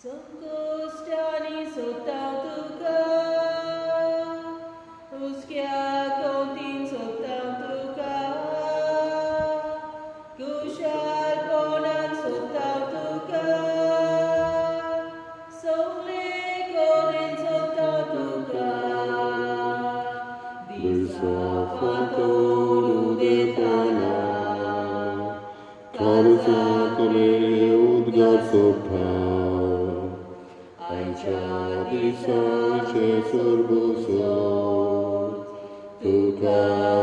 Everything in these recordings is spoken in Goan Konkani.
संकश्टांनी सोदता तुका, हुस्क्या कोंतीन सोदता तुका, खुशालपणान सोदता तुका, सगळे कडेन सोदता तुका. दिसा फांतोर उदेताना काळजांतले उद्गार सोडटा, आयच्या दिसाचे सुरबूसो तुका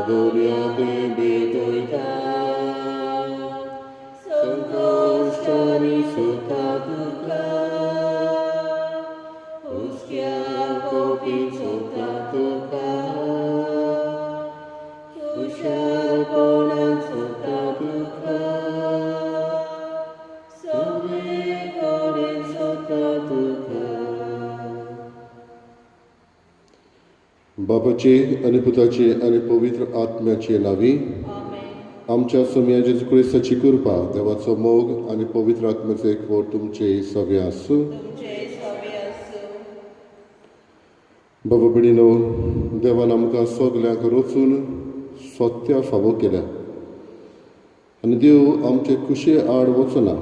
दर्या ते भेटयता. संकश्टांनी सोदता तुका, हुस्क्या कोपीन सोदता तुका, खुशालपणान सोदता तुका, सगळे कडेन सोदता तुका. बापाचे आनी पुताचे आनी पवित्र आत्म्याचे नांवी. आमेन. आमच्या सोमया जेजू क्रिस्ताची कृपा, देवाचो मोग आनी पवित्र आत्म्याचो एकवट तुमचे सगळे आसूं. तुमचे सगळे आसूं. बाबा भयणीनो, देवान आमकां सगल्यांक रचून सत्या फावो केल्या आनी देव आमचे कुशे आड वचना.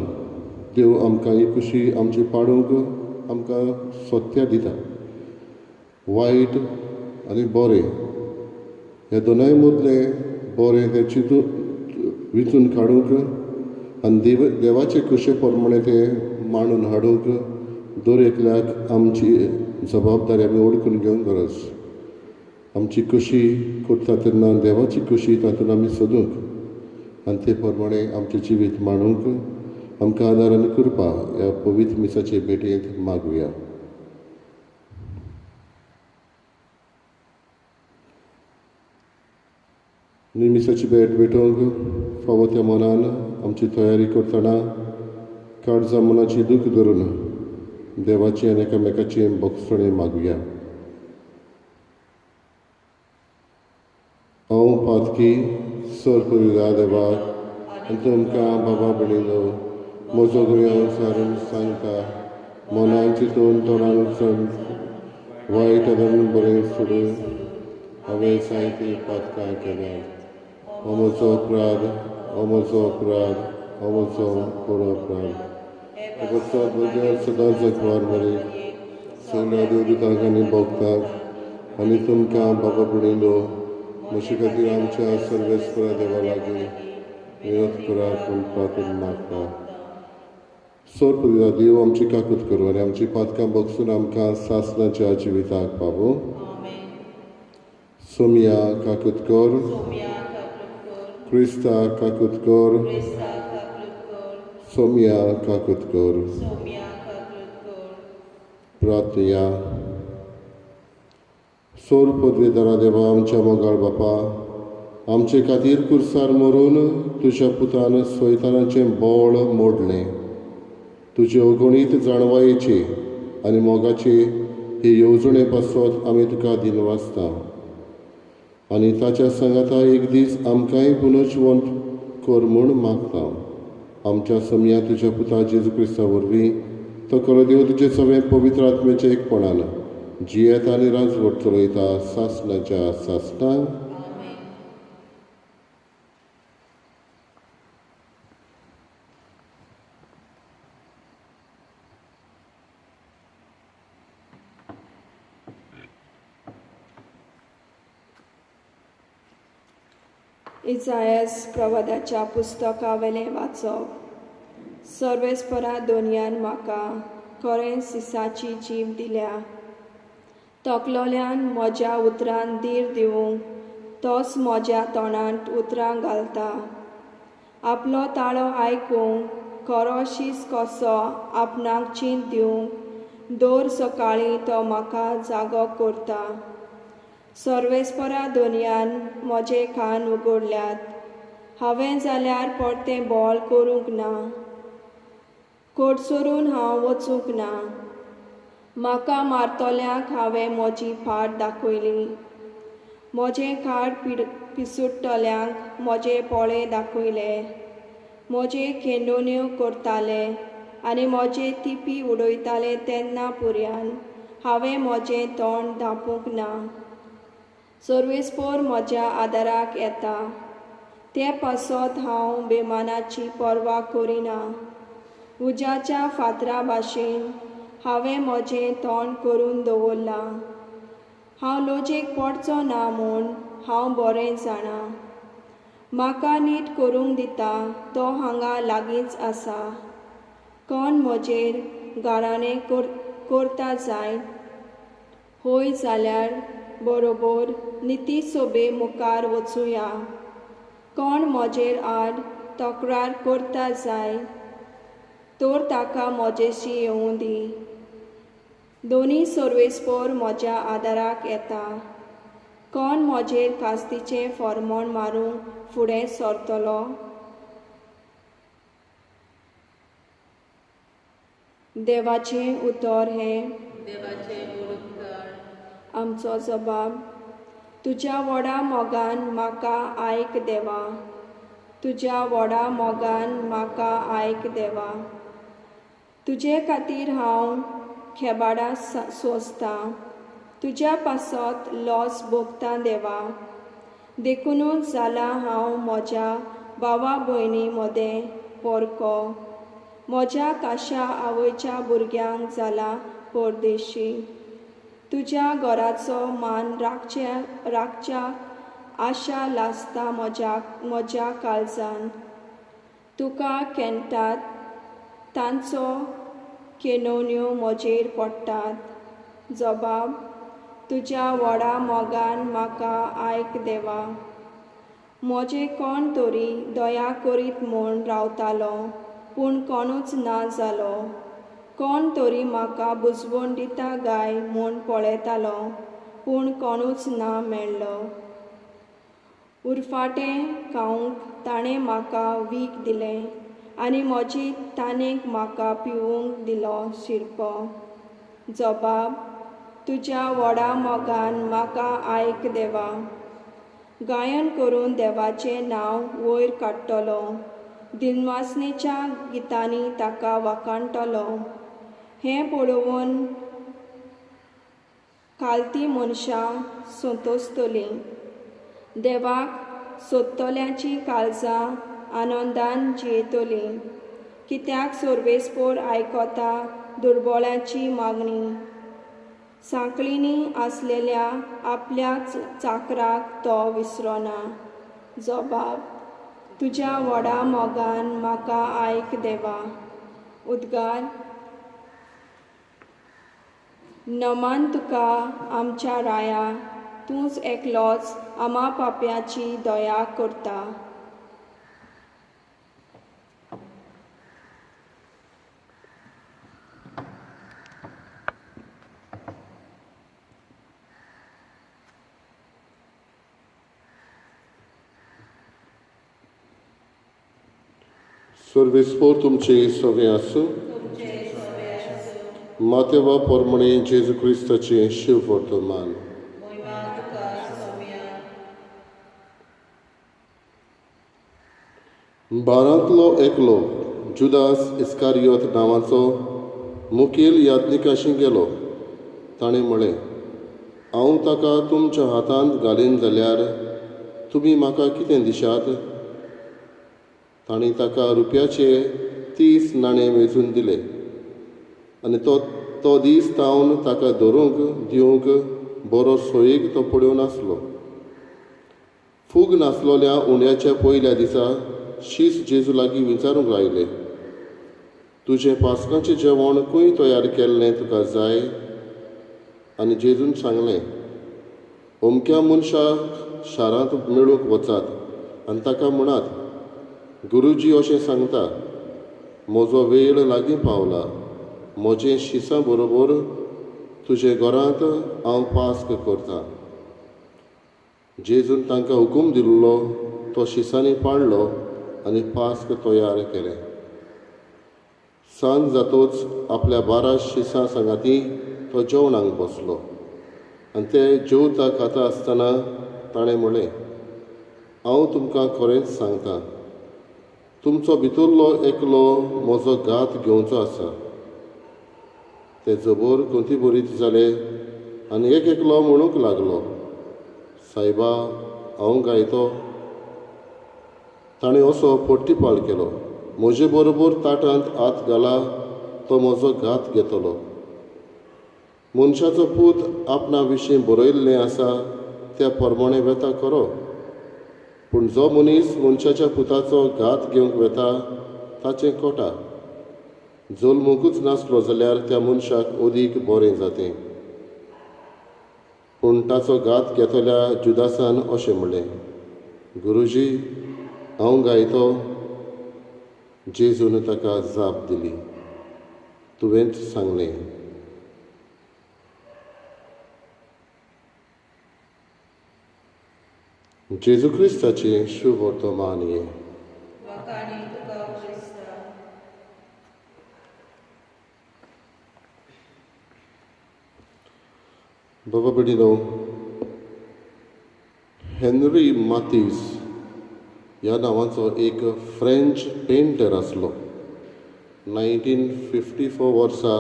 देव आमकां ही खुशी आमची पाडूंक आमकां सत्या दिता. वायट आनी बरें ह्या दोनाय मदलें बरें तें चिंतून विंचून काडूंक आनी देवाचे खुशे प्रमाणे तें मांडून हाडूंक दर एकल्याक आमची जबाबदारी आमी ओळखून घेवंक गरज. आमची खुशी करता तेन्ना देवाची खुशी तातूंत आमी सोदूंक आनी ते प्रमाणे आमचें जिवीत मांडूंक आमकां आदार आनी कृपा ह्या पवित्र मिसाचे भेटेंत मागुया. आनी मिसाची भेट भेटोवंक फावो त्या मनान आमची तयारी करतना काळजा मनाची दूख धरून देवाची आनी एकामेकाची भोगसणी मागुया. हांव पातकी सर पुरिला देवाक आनी तुमकां बाबा भयणीनो म्हजो गुन्यांव सारून सांगता. मनान चिंतून तोंडान उचून वायट आनी बरें सोडून हांवें जायतीं पातकां केल्यांत. हो म्हजो अपराध, हो म्हजो अपराध, हो म्हजो बरो अपराध. म्हज्या सदांच जगवार मरे सगळ्या देवदूतांक आनी भक्तांक आनी तुमकां बाबा भयणीनो म्हजे खातीर आमच्या सर्वेस्परा देवा लागीं विनोद करात म्हूण प्रार्थना मागता. सोर पुरिला देव आमची काकूत करूं आनी आमची पातकां बगसून आमकां सासणाच्या जिविताक पावूं. आमेन. सोमया काकूत कर. सोमया काकूत कर. क्रिस्ता काकूत कर. क्रिस्ता काकूत कर. सोमया काकूत कर. सोमया काकूत कर. प्रार्थया. सोर पदवेदारा देवा आमच्या मोगाळ बापा, आमचे खातीर कुर्सार मरून तुज्या पुतान सोयतानाचें बळ मोडलें. तुजे अगणीत जाणवायेचे आनी मोगाचे हे येवजणे पासत आमी तुका दिनवासता आनी ताच्या सांगाता एक दीस आमकांय पुनर्जिवंत कर म्हूण मागता. आमच्या समया तुज्या पुता जेजू क्रिस्ता वरवीं तो खरो देव तुजे सगळें पवित्र आत्म्याचें एकपणान जियेता आनी राजवट चलयता सासणाच्या सासणाक. आमेन. इजायस प्रवादाच्या पुस्तकावेलें वाचप. सर्वेस्परा दोनयान म्हाका खरें सिसाची जीब दिल्या. तकलोल्यान म्हज्या उतरान धीर दिवंक तोच म्हज्या तोंडांत उतरां घालता. आपलो ताळो आयकूंक खरो शीस कसो आपणाक चींत दिवंक दर सकाळीं तो म्हाका जागो करता. सर्वेस्परा दोनयान म्हजे कान उगडल्यात. हांवें जाल्यार परतें बोल करूंक ना. कोटसरून हांव वचूंक ना. म्हाका मारतल्यांक हांवें म्हजी फाट दाखयली. म्हजें खाड पिसुडटल्यांक म्हजे पोळे दाखयले. म्हजे खेंडोन्यो करताले आनी म्हजे तिपी उडयताले तेन्ना पुर्यान हांवें म्हजें तोंड धांपूंक ना. सर्वेस्पोर म्हज्या आदाराक येता, ते पासत हांव बेमानाची पर्वा करिना. उज्याच्या फातरा भाशेन हांवें म्हजें तोंड करून दवरलां. हांव लजेक पडचो ना म्हूण हांव बरें जाणा. म्हाका नीट करूंक दिता तो हांगा लागींच आसा. कोण म्हजेर गाराणें करता जायत हय जाल्यार बरोबर निती सोबे मुखार वचुया. कोण म्हजेर आड तक्रार करता जाय तर ताका म्हजेशी येवूं दी. दोनी सर्वेस्पोर म्हज्या आदाराक येता. कोण म्हजेर कास्तीचें फॉर्मोण मारूंक फुडें सरतलो? देवाचें उतर हें देवाचें उपकार. आमचो जबाब. तुज्या व्हडा मोगान म्हाका आयक देवा, तुज्या व्हडा मोगान म्हाका आयक देवा. तुजे खातीर हांव खेबाडां सोंसतां, तुज्या पासत लॉस भोगतां देवा. देखुनूच जालां हांव म्हज्या भावा भयणी मदें पोरको, म्हज्या काशा आवयच्या भुरग्यांक जाला परदेशी. तुज्या घराचो मान राखच्या आशा लासता म्हज्या काळजान. तुका केणटात तांचो केनोन्यो म्हजेर पडटात. जबाब. तुज्या व्हडा मोगान म्हाका आयक देवा. म्हजे कोण तरी दया करीत म्हूण रावतालो, पूण कोणूच ना जालो. कोण तरी म्हाका बुजवण दिता गाय म्हूण पळयतालो, पूण कोणूच ना मेळ्ळो. उरफाटें खावंक ताणें म्हाका वीख दिलें आनी म्हजी तानेक म्हाका पिवूंक दिलो शिरको. जबाब. तुज्या व्हडा मोगान म्हाका आयक देवा. गायन करून देवाचें नांव वयर काडटलो, दिनवासनेच्या गितांनी ताका वाखाणटलो. हें पळोवन खालती मनशां संतोसतलीं, देवाक सोदतल्यांची काळजां आनंदान जियेतलीं. कित्याक सर्वेस्पोर आयकता दुर्बोळ्यांची मागणी, सांकळींनी आसलेल्या आपल्या चाकराक तो विसरोना. जबाब. तुज्या व्हडा मोगान म्हाका आयक देवा. उद्गार. नमान तुका आमच्या राया, तूंच एकलोच आमा पाप्याची दया करता. सर्वेस्पोर तुमचे सगळे आसूं. मातेवा पोरमणे जेजू क्रिस्ताचें शिव वर्तमान. बारांतलो एकलो जुदास इस्कारियोत नांवाचो मुखेल याज्ञिकाशी गेलो. ताणें म्हळें, हांव ताका तुमच्या हातांत घालीन जाल्यार तुमी म्हाका कितें दिशात? तांणी ताका रुपयाचे 30 नाणे मेजून दिले आनी तो दीस तावन ताका धरूंक दिवंक बरो सोयीक तो पळोवन आसलो. फूग नासलोल्या उंड्याच्या पयल्या दिसा शीस जेजू लागीं विचारूंक आयले, तुजें पास्काचें जेवण खंय तयार केल्लें तुका जाय? आनी जेजून सांगलें, अमक्या मनशाक शारांत मेळूंक वचात आनी ताका म्हणात, गुरुजी अशें सांगता, म्हजो वेळ लागीं पावला, म्हजें शिसां बरोबर तुजे घरांत हांव पास्क करतां. जेजून तांकां हुकूम दिल्लो तो शिसांनी पाडलो आनी पास्क तयार केलें. सांज जातोच आपल्या 12 शिसां सांगाती तो जेवणाक बसलो आनी ते जेवता खाता आसतना ताणें म्हळें, हांव तुमकां खरेंच सांगता, तुमचो भितरलो एकलो म्हजो घात घेवचो आसा. ते जबर कोंती बरीत जाले आनी एक एकलो म्हणूंक लागलो, सायबा, हांव गायतो. ताणें असो पोट्टीपाल केलो, म्हजे बरोबर ताटांत हात घाला तो म्हजो घात घेतलो. मनशाचो पूत आपणा विशीं बरयल्लें आसा त्या प्रमाणें वेता खरो, पूण जो मनीस मनशाच्या पुताचो घात घेवंक वेता ताचें कोटा. जल्मूकच नासलो जाल्यार त्या मनशाक अदीक बरें जातें. पूण ताचो घात घेतल्या जुदासान अशें म्हणलें, गुरुजी, हांव गायतो. जेजून ताका जाप दिली, तुवेंच सांगलें. जेजू क्रिस्ताचें शुभवर्तमान हें. बाबा भयणीनो, हेनरी मातीस ह्या नांवाचो एक फ्रेंच पेंटर आसलो. 1954 वर्सा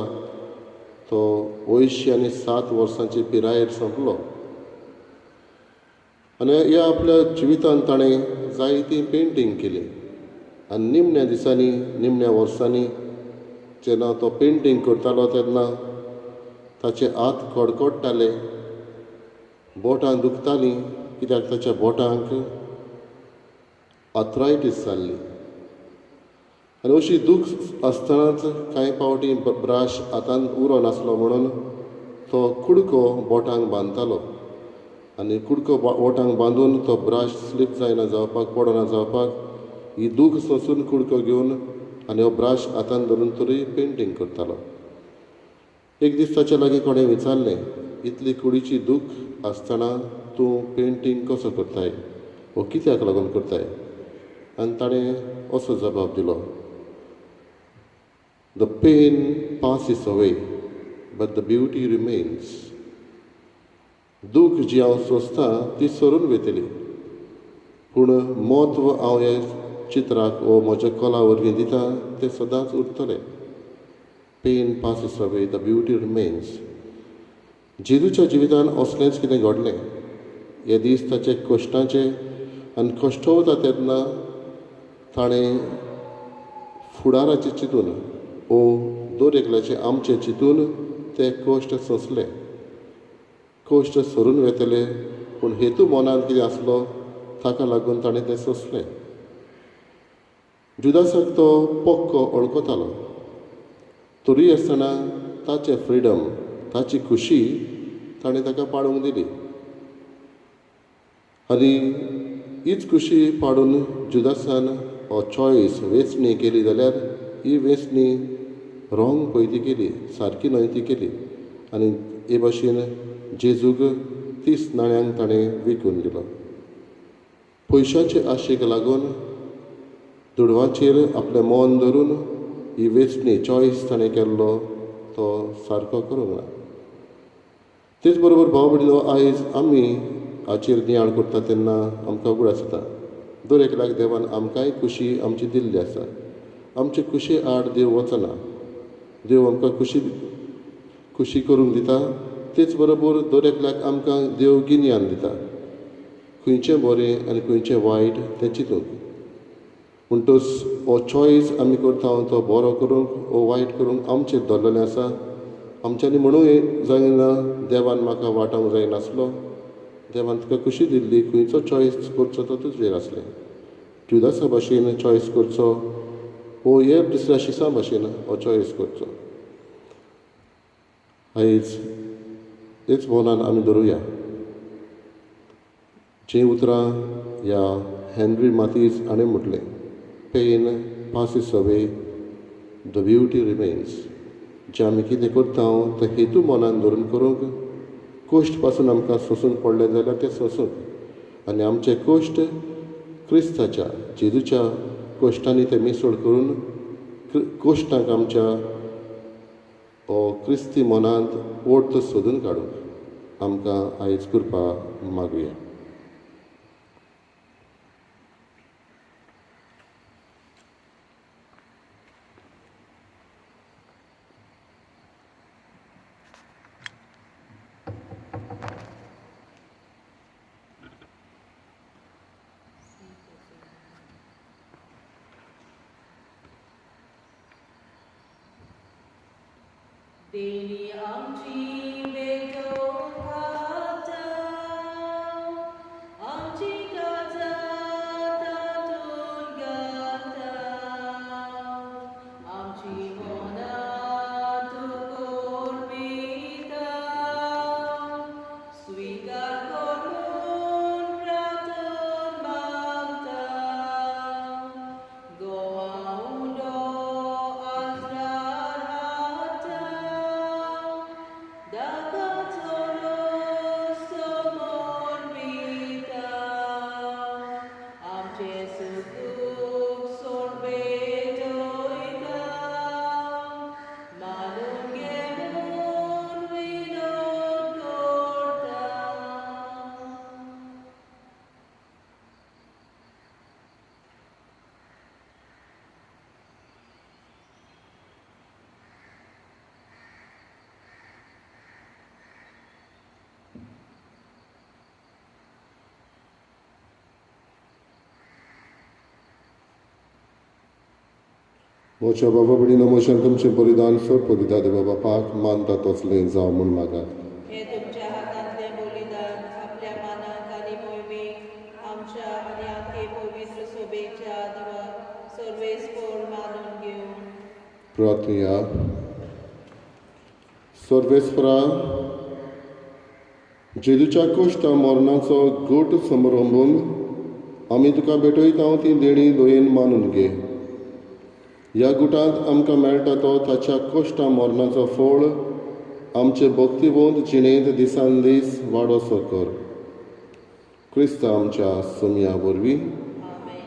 तो 87 वर्सांचे पिरायेर सोंपलो आनी ह्या आपल्या जिवितांत ताणें जायती पेंटींग केली. आनी निमण्या दिसांनी, निमण्या वर्सांनी जेन्ना तो पेंटींग करतालो तेन्ना ताचे हात कडकडटाले, बोटां दुखतालीं, कित्याक ताच्या बोटांक आर्थरायटीस जाल्ली. आनी अशी दूख आसतनाच कांय पावटी ब्राश हातान उरो नासलो म्हणून तो कुडको बोटांक बांदतालो आनी कुडको बोटांक बांदून तो ब्राश स्लीप जायना जावपाक, पडना जावपाक ही दूख सोंसून कुडको घेवन आनी हो ब्राश हातान धरून तरी पेंटींग करतालो. एक दीस ताच्या लागीं कोणें विचारलें, इतली कुडीची दूख आसतना तूं पेंटींग कसो करताय वो कित्याक लागून करताय? आनी ताणें असो जबाब दिलो, the pain passes away but the beauty remains. दूख जी हांव सोंसतां ती सरून वयतली, पूण म्हत्व हांव हे चित्राक वो म्हज्या कला वरवीं दिता तें सदांच उरतलें. Pain passes away, the beauty remains. जेजूच्या जिवितान असलेंच कितें घडलें. हे दीस ताचे कश्टांचे आनी कश्ट वता तेन्ना ताणें फुडाराचें चिंतून वो दर एकल्याचें आमचें चिंतून ते कश्ट सोंसले. कश्ट सरून वेतले, पूण हेतू मनांत कितें आसलो ताका लागून ताणें तें सोंसलें. जुदासाक तो पक्को वळखतालो, तरी आसतना ताचें फ्रिडम, ताची खुशी ताणें ताका पाडूंक दिली. आनी हीच खुशी पाडून जुदासान हो चॉयस, वेंचणी केली जाल्यार ही वेंचणी रॉंग पळय ती केली, सारकी न्हय ती केली. आनी हे भाशेन जेजूक 30 नाण्यांक ताणें विकून दिलो. पयशांचे आशेक लागून, दुडवांचेर आपलें मन धरून ही वेंचणी, चॉयस ताणें केल्लो तो सारको करूंक ना. तेच बरोबर भाव भयणीनो, आयज आमी हाचेर नियाळ करता तेन्ना आमकां उगडास जाता, दर एकल्याक देवान आमकांय खुशी आमची दिल्ली आसा. आमचे खुशी आड देव वचना, देव आमकां खुशी खुशी करूंक दिता. तेच बरोबर दर एकल्याक आमकां देव गिन्यान दिता, खंयचें बरें आनी खंयचें वायट तें चिंतूंक. म्हणटच हो चॉयस आमी करता तो बरो करूंक वो वायट करूंक आमचेर दवरलेलें आसा. आमच्यांनी म्हणूंक जायना देवान म्हाका वाटावंक जायनासलो, देवान तुका खुशी दिल्ली, खंयचो चॉयस करचो तो तुजेर आसलें. जुदासा भाशेन चॉयस करचो वो हे दुसऱ्या शिसां भाशेन हो चॉयस करचो. आयज हेच मनान आमी धरुया जीं उतरां ह्या हेनरी मातीस हाणें म्हटलें, pain passes away, the beauty remains. जें आमी कितें करता तें हेतू मनान धरून करूंक, कश्ट पासून आमकां सोंसूंक पडलें जाल्यार तें सोंसूंक, आनी आमचे कश्ट क्रिस्ताच्या, जेजूच्या कश्टांनी ते मिसळ करून कश्टांक आमच्या क्रिस्ती मनांत ओर्थ सोदून काडूंक आमकां आयज कृपा मागुया. देणी आमची बेगोन खाता, आमची काळजां तातूंत घालता, आमची मनां तुका अर्पिता, स्विकार करून प्रार्थन मागता, गोवा उंडो आल्तार हाडटा, दाकाचो रोस समर्पिता, आमचें सुख दूख सोड भेटयता, मानून घे म्हूण विनोद करता. म्हज्या बाबा भयणीनो म्हज्यान तुमचें बलिदान सोड पवित्र देवा बापाक मानता तसलें जावं म्हूण मागात. हे तुमच्या हातांतलें बलिदान आपल्या मानाक आनी मोहिमेक आमच्या आनी आमचे पवित्र सोबेच्या देवाक सर्वेस्पर मानून घेवन प्रार्थया. सर्वेस्परा, जेजूच्या कुश्ट मरणाचो गोट समारंभून आमी तुका भेटयता ती देणी दयेन मानून घे. ह्या गुटांत आमकां मेळटा तो ताच्या कश्टा मरणाचो फळ आमचे भक्तिवंत जिणेंत दिसान दीस वाडोसो कर. क्रिस्त आमच्या सोमया वरवीं. आमेन.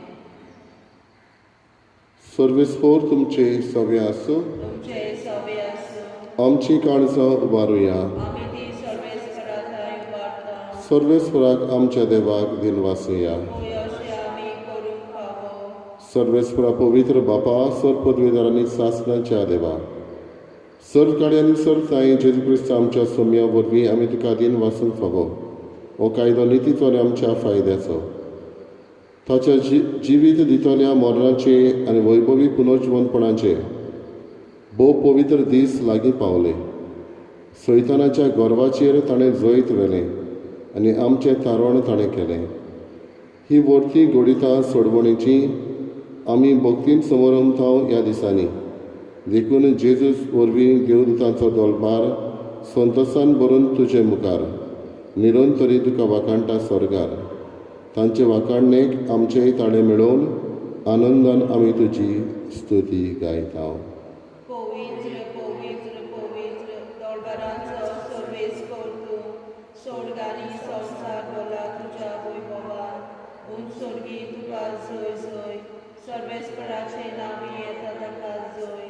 सर्वेस्पर तुमचे सवे आसूं. तुमचे सवे आसूं. आमची काळजां उबारुया. आमी ती सर्वेस्परा थंय उबारता. सर्वेस्पराक आमच्या देवाक दिनवासुया. हय, अशें आमी करूंक फावो. सर्वेस्परा पवित्र बापा, सर पदवेदार आनी सासणाच्या देवा, सर्व काडी आनी सर्व ताई जेजू क्रिस्त आमच्या सोमया वरवीं आमी तुका दिन वासूंक फावो. हो कायदो नितीचो आनी आमच्या फायद्याचो. ताच्या जिवीत दितल्या मरणाचे आनी वैभवी पुनर्जिवनपणाचे भोव पवित्र दीस लागीं पावले. सैतानाच्या गर्वाचेर ताणें जैत व्हेलें आनी आमचें तारण ताणें केलें. ही वर्ती घडितां सोडवणेची आमी भक्तीन समरंथाव ह्या दिसांनी. देखून जेजूस वरवीं देवदूतांचो दोलबार संतोसान भरून तुजे मुखार निरंतरी तुका वाखाणटा स्वर्गार. तांचे वाखाणणेक आमचेय ताळे मेळोवन आनंदान आमी तुजी स्तुती गायता. पवित्र पवित्र पवित्र दोळबारांचो सर्वेस्पर तूं, स्वर्गांनी संवसार भरला तुज्या वैभवान. उंच स्वर्गी तुका जय जय, सर्वेस्पराचे नांवी येता ताका जय,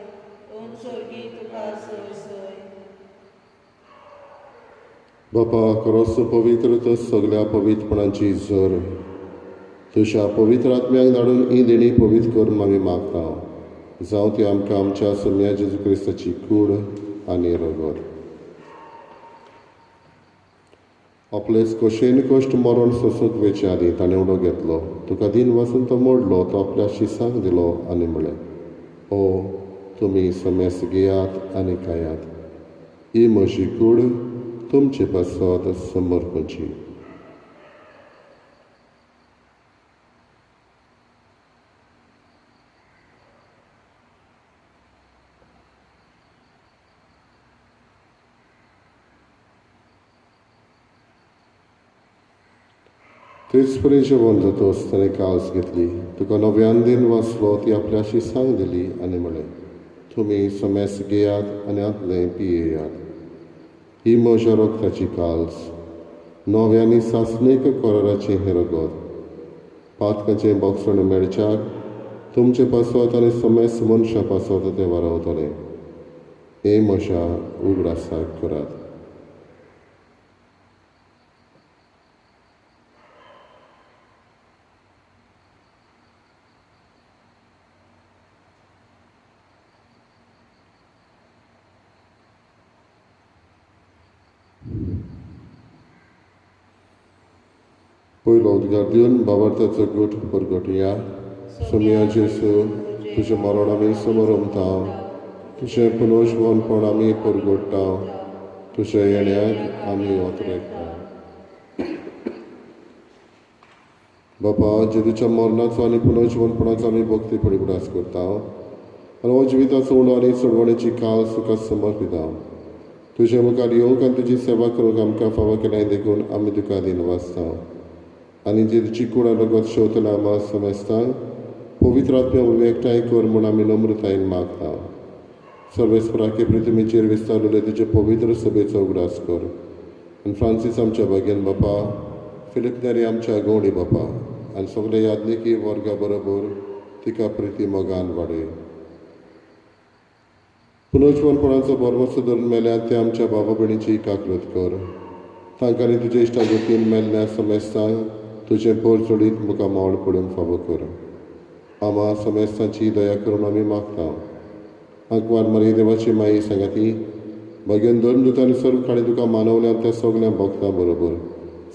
उंच स्वर्गी तुका जय जय. बापा खरोच पवित्र तर सगळ्या पवित्रपणाची जर तुज्या पवित्र आत्म्याक धाडून ही देणी पवित्र करून आमी मागता. जावं ती आमकां आमच्या सोम्या जेजू क्रिस्ताची कूड आनी रगत. आपलेच कशेन कश्ट मरण सोसूंक वेचे आदीं ताणें उडो घेतलो, तुका दिन वासून तो मोडलो, तो आपल्या शिसांक दिलो आनी म्हळें, ओ तुमी समेस घेयात आनी खायात, ही म्हजी कूड तुमचे पासत समर्पणची. तेच परी जेवण जातच ताणें काळस घेतली, तुका नव्यान दिन वाचलो, ती आपल्या शिसांक दिली आनी म्हळें, तुमी समेस घेयात आनी हांतलें पियेयात, ही म्हज्या रगताची काल्स, नव्या आनी सासणीक कराराचें हें रगत, पातकाचें बोगसण मेळच्याक तुमचे पासत आनी समेस मनशां पासत तें वारावतलें. हे म्हज्या उगडासाक करात. पयलो उद्गार दिवन बाबार्थाचो गोट परगटया. सोमया जेसू, तुजें मरण आमी समरमता तुजें पुनर्जिवनपण आमी परगोडटा, तुज्या येण्याक आमी ओतरेकता. बापा, जेजूच्या मरणाचो आनी पुनर्जिवनपणाचो आमी भक्तीपणी उगडास करता आनी हो जिविताचो उणो आनी चडवणेची काल तुका समर्पिता. तुज्या मुखार येवंक आनी तुजी सेवा करूंक आमकां फावो केल्याय देखून आमी तुका दिनवासता. आनी जेजूची कूड आनी रगत शेवतल्या आमा समेस्तांक पवित्र आत्म्या वरवीं एकठांय कर म्हूण आमी नम्रतायेन मागता. सर्वेस्पराके पृथ्वीचेर विस्तारलेले तुजे पवित्र सभेचो उगडास कर आनी फ्रांसीस आमच्या भाग्यान बापा, फिलीप नेरी आमच्या गवणी बापा आनी सगळे याज्ञिकी वर्गा बरोबर तिका प्रिती मोगान वाडय. पुनर्जिवनपणाचो भरवंसो धरून मेल्या ते आमच्या बाबा भयणीची काकळूत कर. तांकां आनी तुजे इश्टागतीन मेल्ल्या समेस्तांक तुजें पोर चडीत मुखार मावळ पडूंक फावो कर. आमा समेस्तांची दया करून आमी मागता. आंकवार मारी देवाची माई सांगाती भाग्यान धर्मदूत आनी सर्व खाणी तुका मानवल्या त्या सगल्या भक्तां बरोबर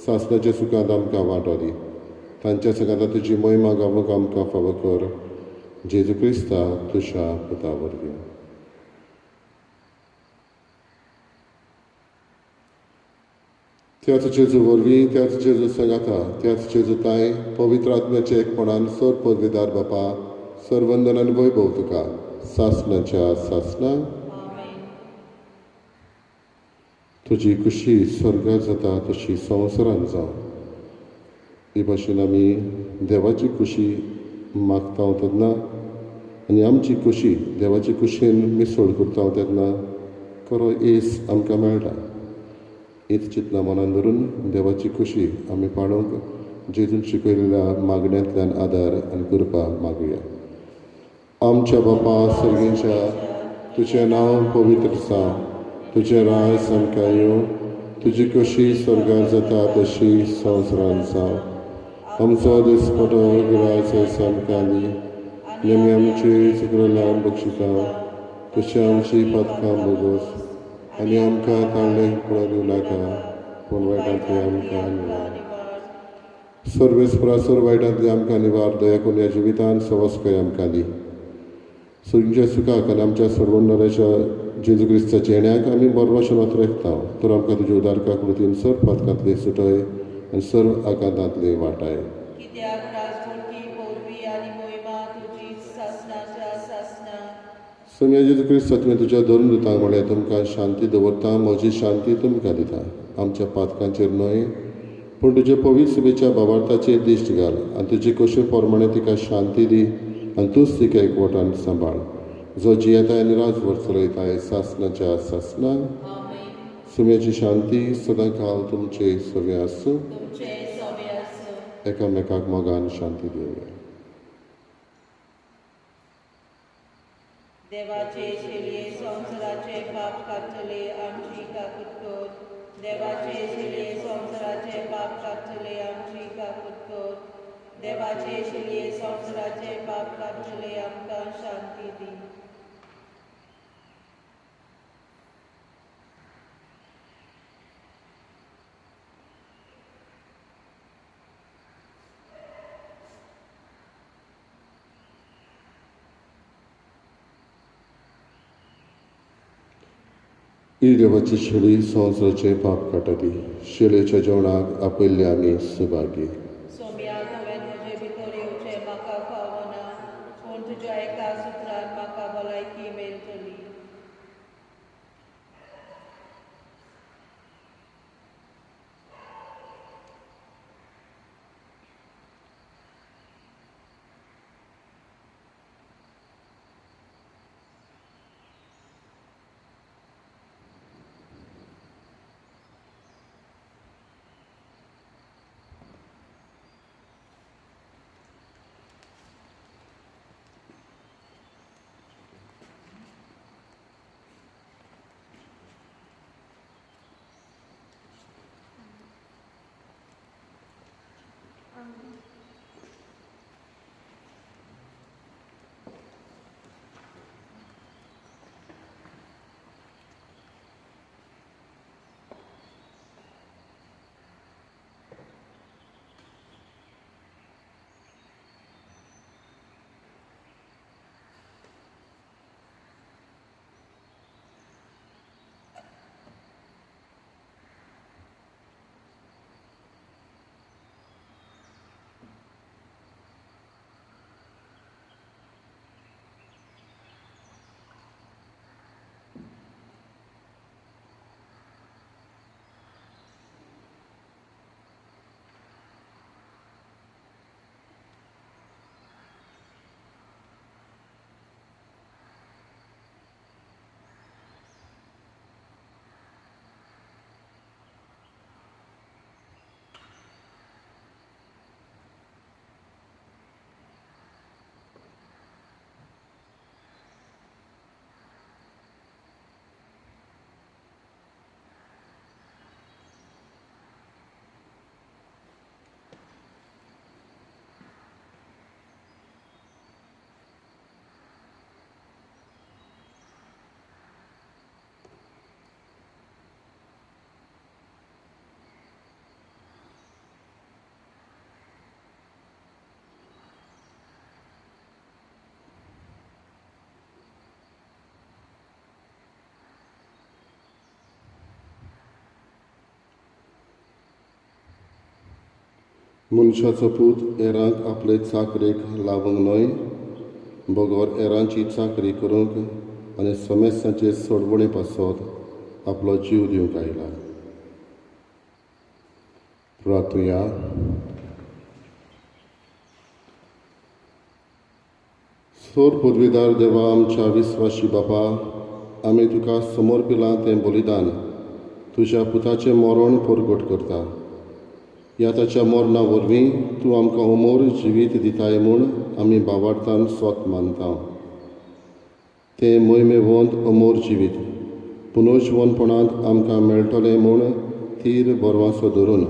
सासणाच्या सुखांत आमकां वांटो दी. तांच्या सांगाता तुजी महिमा गावूंक आमकां फावो कर. जेजू क्रिस्ता तुज्या पुता वरवीं. त्याच जेजू वरवीं, त्याच जेजू सांगाता, त्याच जेजू ताय पवित्र आत्म्याच्या एकपणान सर पदवीदार बापा, सर्वंदन आनी वैभव तुका सासणाच्या सासणा. तुजी खुशी स्वर्गात जाता तशी संवसारान जावं. हे भाशेन आमी देवाची खुशी मागता तेन्ना आनी आमची खुशी देवाची खुशयेन मिसळ करता तेन्ना खरो येस आमकां मेळटा. हीच चिंतना मनान धरून देवाची खुशी आमी पाळूंक जेजून शिकयलेल्या मागण्यांतल्यान आदार आनी कृपा मागुया. आमच्या बापा सर्गेच्या, तुजें नांव पवित्र जावं, तुजें राज आमकां येवं, तुजी खुशी स्वर्गार जाता तशी संवसारान जावं. आमचो दिसपटो ग्रास आमकां दी आनी आमी आमची चुकलेल्या बक्षिता तशी आमची पातकां भोगोस आनी आमकां ताळ्ळें पळोवंक दिवं नाका, पूण वायटांतली आमकां निवार. सर्वेस्परा सर्व वायटांतली आमकां निवार. दया करून ह्या जिवितान सवस्काय आमकां दी. सगळ्या सुखाक आनी आमच्या सर्वोन्नराच्या जेजू क्रिस्ताच्या येण्याक आमी बरवाशेन ओतरेकता. तर आमकां तुज्या उदार काकृतीन सर्व पातकांतली सुटय आनी सर्व आकांतांतली वाटाय. सोम्या जेजू क्रिस्त, तुवें तुज्या धर्मदूतांक म्हळें, तुमकां शांती दवरता, म्हजी शांती तुमकां दिता. आमच्या पातकांचेर न्हय पूण तुजे पवित्र सभेच्या भावार्थाचेर दिश्ट घाल आनी तुजे कशे प्रमाणे तिका शांती दी आनी तूंच तिका एकवटान सांबाळ, जो जियेताय आनी राजवट चलयताय सासणाच्या सासणाक. सुम्याची शांती सदांकाल तुमचे सगळे आसूं. एकामेकाक मोगान शांती दिवया. देवाचे शेलये संवसाराचे पाप काडटले आमची काकूत कर. देवाचे शेलये संवसाराचे पाप काडटले आमची काकूत कर. देवाचे शेलये संवसाराचे पाप काडटले आमकां शांती दी. ही देवाची शेळी संवसाराचे पाप काडटा ती. शेळयेच्या जेवणाक आपयल्ले आमी सभागी. सोम्या, तुवें म्हजे भितर येवचें म्हाका फावना, पूण तुज्या एका सुत्रान म्हाका भलायकी मेळटली. मनशाचो पूत हेरांक आपले चाकरेक लावंक न्हय, बगर हेरांची चाकरी करूंक आनी समेस्तांचे सोडवणे पासत आपलो जीव दिवंक आयला. प्रार्थुया. सोर पदवीदार देवा, आमच्या विस्वाशी बापा, आमी तुका समर्पिलां तें बलिदान तुज्या पुताचें मरण परगट करता. ह्या ताच्या मरणा वरवीं तूं आमकां अमर जिवीत दिताय म्हूण आमी बाबार्थान स्वत मानता. तें मोहिमेवंत अमर जिवीत पुनर्जिवनपणांत आमकां मेळटलें म्हूण थीर भरवासो धरून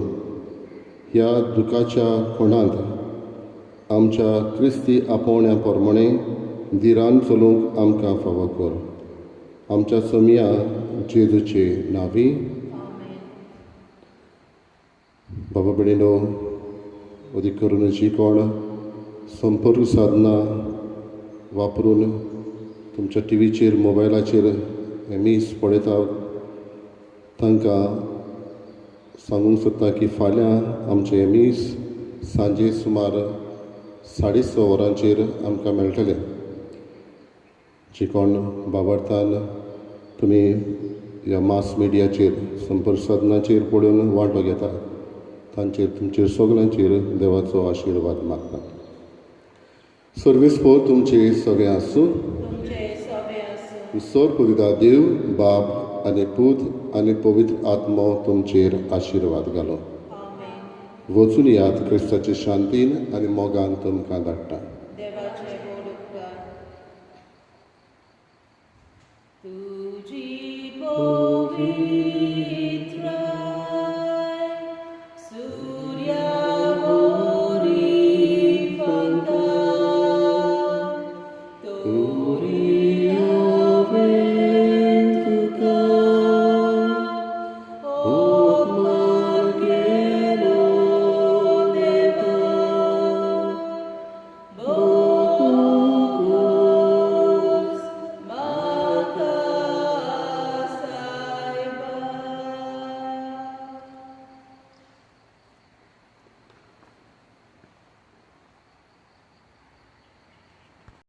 ह्या दुखाच्या कोणांत आमच्या क्रिस्ती आपोवण्या प्रमाणे धिरान चलूंक आमकां फावो कर. आमच्या सोमया जेजूचे नांवी. बाबा भयणीनो, अदीक करून जी कोण संपर्क साधनां वापरून तुमच्या टिवीचेर मोबायलाचेर हें मीस पळयता तांकां सांगूंक सोदता की फाल्यां आमचें हें मीस सांजे सुमार 6:30 वरांचेर आमकां मेळटलें. जी कोण बाबार्थान तुमी ह्या मास मिडियाचेर संपर्क साधनाचेर पळोवन वांटो घेता तांचेर तुमचेर सगळ्यांचेर देवाचो आशिर्वाद मागता. सर्वेस्पोर तुमचे सगळें आसूं. सर पुरिता देव बाप आनी पूत आनी पवित्र आत्मो तुमचेर आशिर्वाद घालो. वचून यात क्रिस्ताचे शांतीन आनी मोगान तुमकां धाडटा. तुजी पवित्र